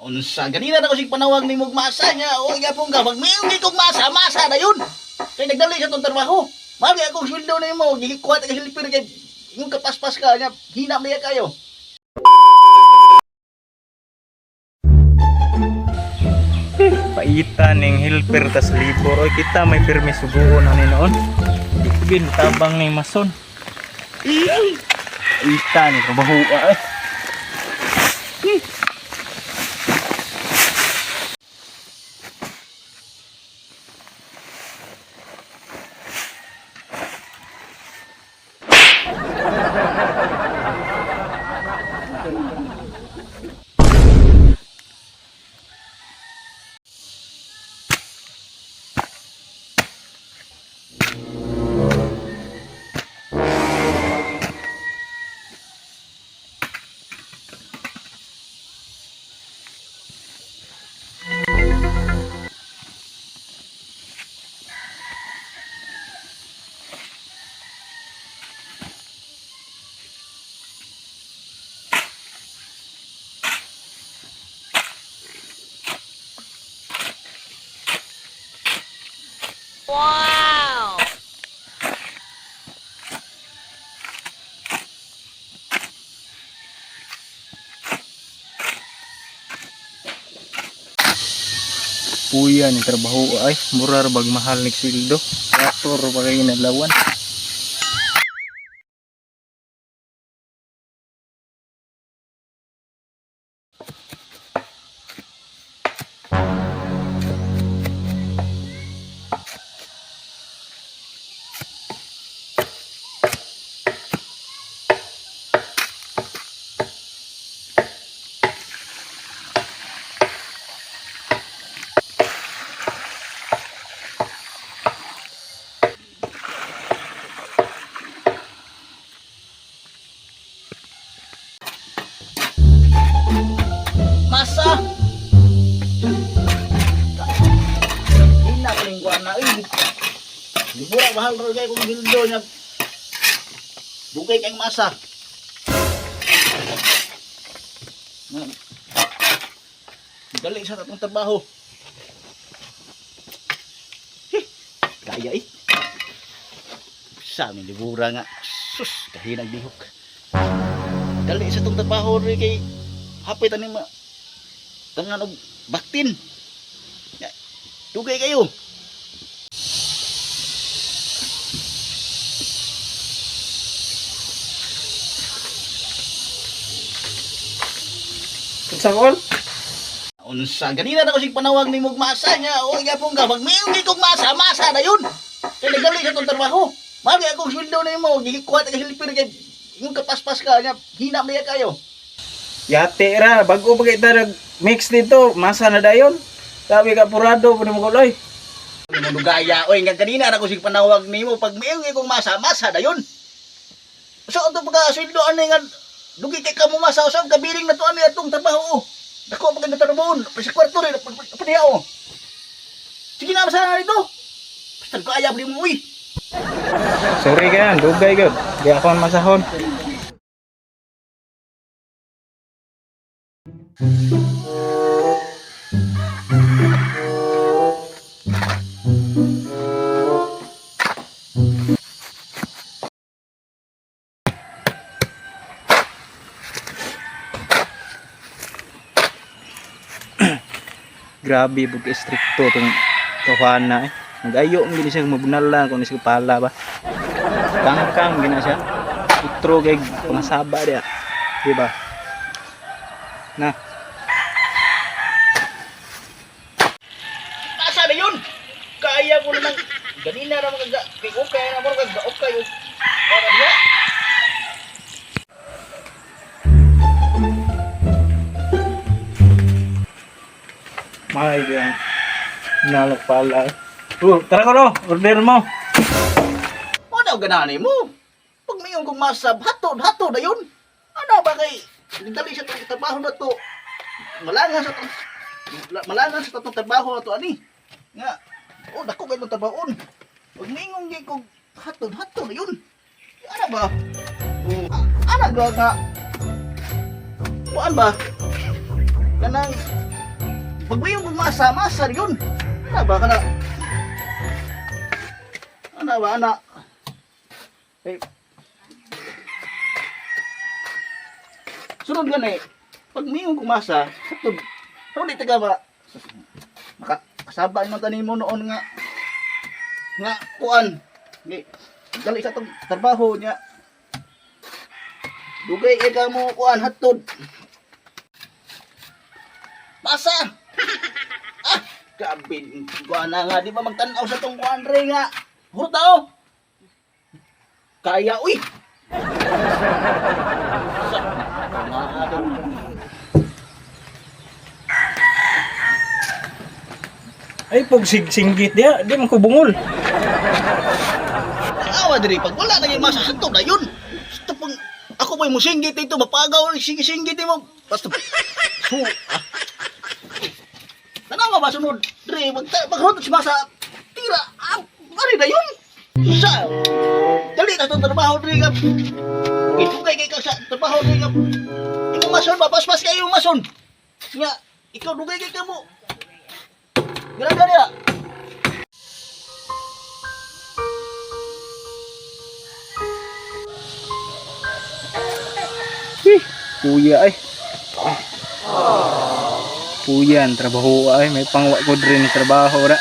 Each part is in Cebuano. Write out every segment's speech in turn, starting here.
Unsa ganina na ko sig panawag ni mog masa niya. O gyapon ka pag mayon kay kog masa, masa na yun. Kay nagdali sa tong trabaho. Mali akong sweldo nimo, gikuha ta ka silipir kay yung kapaspas ka niya, hina man kayo. Paita ning helper tas libor. Oy, kita may pirmi suguon ani noon. Di ko gin tabang ning mason. Paita ni trabaho ay. Puya ni trabaho ay mura ra bag mahal ni sweldo. Kator pa kay inadlawan. Masa. Hina ko ning kuan na oy. Libura mahal ra kay kung sweldo niya. Dugay kay masa. Dali sa atong trabaho. Hih, kaya eh. Sa amin libura nga. Sus, kahinag lihok. Dali sa atong trabaho rin kay hapit ani ma tangan og baktin. Ya, dugay kayo. Unsa kol? Unsa ganina na ko sig panawag ni mog masa niya. O gyapon ka pag mayon kay kog masa, masa na yun. Kay nagdali sa tong trabaho. Mali akong sweldo nimo, gikuha ta ka silipir kay yung kapaspas ka niya, hina man kayo. Yate ra bago pa kay ta nag mix dito, masa na dayon. Sabi ka purado pud mo kuloy. Manugaya oy nga kanina ra ko sig panawag nimo pag mayon kay kog masa, masa na yun. So ato pagka sweldo ani nga dugi kay kamo masa usab kabiling na to ani atong trabaho. Oh. Dako pa kay trabaho, pa sa kwarto rin pa oh. Sige na masa na dito. Basta ko ayaw mo uy. Sorry kayan, dugay gyud. Di ako ang masahon. Grabe bug stricto tong tuwana eh. Nagayo ang gini siya mabunala kung siya pala ba. Kangkang gina siya. Utro kay pangasaba diya. Di ba? Na, Asa na yun? Kaya ko naman. Ganina ra mga kay okay na mo kag okay. Para diha. may gan. Nalak pala. Oh, tara ko ro, order mo. Ano ganani mo? Pag mayon kong masab, hatod, hatod na yun. Ano ba kay dali sa tong trabaho na to. Malangan sa tong malangan sa tong trabaho na to ani. Nga, oh dako kay tong trabahoon. Pag mayon gyud kong hatod, hatod na yun. Ano ba? Oh, ana ba nga? Kuan ba? Kanang pag may yung masa, masa yun. Ano ba kana? Ano ba ana? Eh. Sunod gani, pag may yung kumasa, satod, di taga ba? Maka, kasaba man tanin mo noon nga nga kuan. Di, dali sa tong trabaho niya. Dugay kay ka mo kuan hatod. Masa! Ah, grabe. Kuan na nga, di ba magtanaw sa tong kuan re nga. Hurot tao. Kaya, uy! Sa, nga, Ay pug singgit diha, di man ko bungol. Awa diri pag wala na yung masa hatod na yun. Basta pang ako pa'y musinggit dito, mapagaw, singgit mo. Basta, su, ah. Tanawa ba sunod? Diri, magrutot si masa, tira, ah, ari na yun. Sa, dali na itong trabaho diri nga. Kitugay kay ka sa trabaho diri nga. Imo mason ba, paspas kayo mason. Nga, ikaw dugay kay ka mo. Grabe na. Eh, kuya ay. Kuya, ang trabaho ay. May pangwa ko rin ni trabaho ra.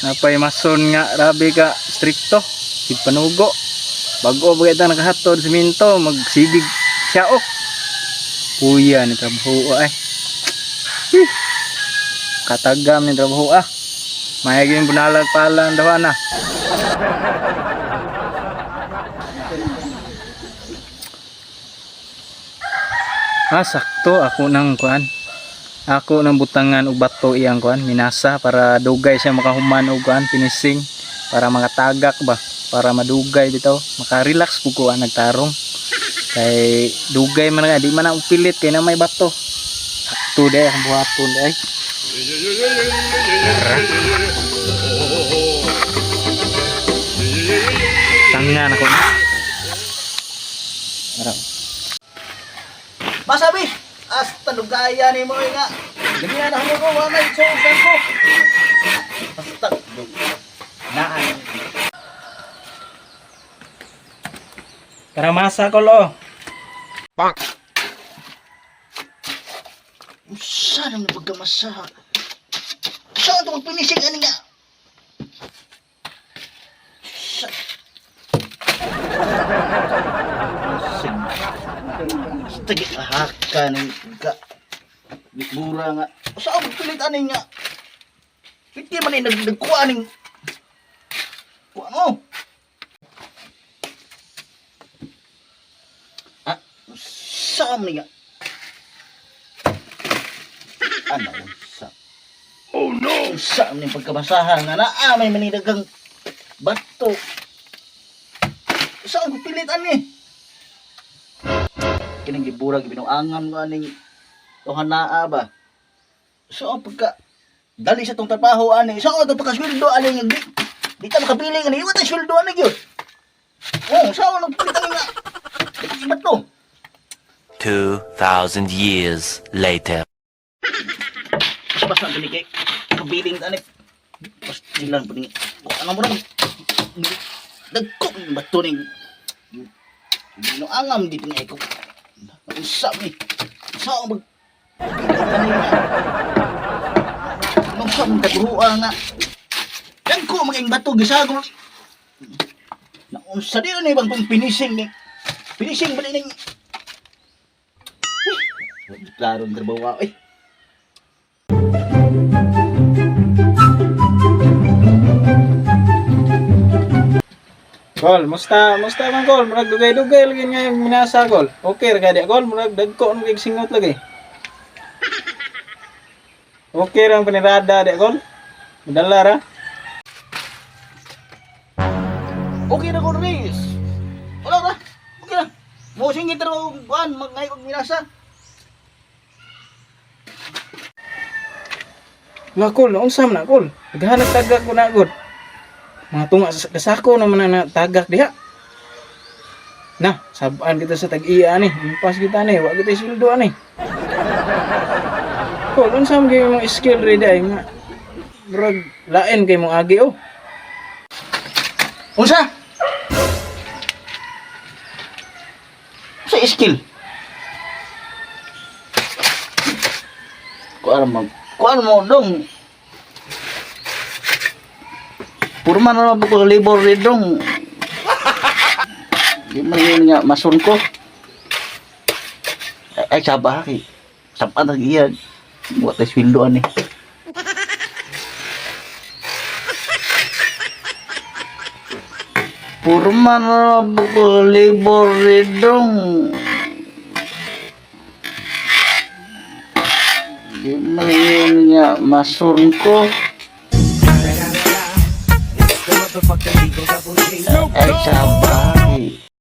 Napay mason nga, rabi ka, stricto. Sigpanugo. Bago ba kita nakahatod siminto, magsigig siya oh. Kuya ni trabaho ay. Eh, katagam ni trabaho ah. Mayaging bunalag pala ang dawa na. Ah, sakto ako nang kuan. Ako nang butangan og bato iyang kuan minasa para dugay siya makahuman og kuan finishing para makatagak ba, para madugay bitaw, makarelax pud ko ang nagtarong. Kay dugay man nga di man ang pilit kay na may bato. Sakto day ang buhaton day. Tara. Tangan ako na. Tara. Masabi, hasta lugaya ni mo nga. Ganyan na mo ko, wala na ko. Basta, naan. Tara masa ko lo. Saan ang pagkamasa? Saan ito magpinisig? Ano nga? Sige, haka ng ka. Bura nga. Saan magpilit ano nga? Hindi man ay nagkuha ning... Kuha mo. Ah, saan nga? Ano, unsa? Oh no! Unsa man yung pagkabasahan nga naa may manidagang bato. Saan ko pilitan ni? Kining giburag binuangan ko aning naa ba? So ang pagka dali sa tong trabaho ani, sa so, ang pagkasweldo ani nga di ka makapili ani, iwa tay sweldo ani gyud. Oh, sa so, ang pilitan nga bato. 2,000 years later. Pas na kay kabiling ani. Pas silang pa ni. Ano mo nang dagko ng bato ning binuangam dito nga ikaw. Usap ni. Sa mag Nung sa mong katuruan nga. Dagko maging bato gisagol. Naunsa di ni bang pang finishing ni. Finishing ba ni ning Eh, klaro ang trabaho eh. Gol, musta, musta man gol, murag dugay-dugay lagi nga yung minasa gol. Okay ra ka di gol, murag dagko nung kay singot lagi. Okay ra ang panirada di gol. Madala ra. Okay na ko Riz. Wala na. Okay na. Musing gid ro kuan magngay og minasa. La kol, unsa man na kol? Naghanap tagak ko na gud. Mga tunga sa kasako naman na, na tagak diha. Na, sabaan kita sa tag-iya ani. Impas kita ani, wa kita sweldo ani. Kol, unsa man gyud imong skill rin ay nga? Murag lain kay mong agi oh. Unsa? Unsa skill? Kuan mo, kuan mo dong. Purma na naman ko libor rin dong. Di man yun nga masun ko. Ay, ay saba kay. Sapan ang iya. Wa tay sweldo ani. Purma na naman ko libor rin dong. Di man yun nga masun ko. Ay, saba.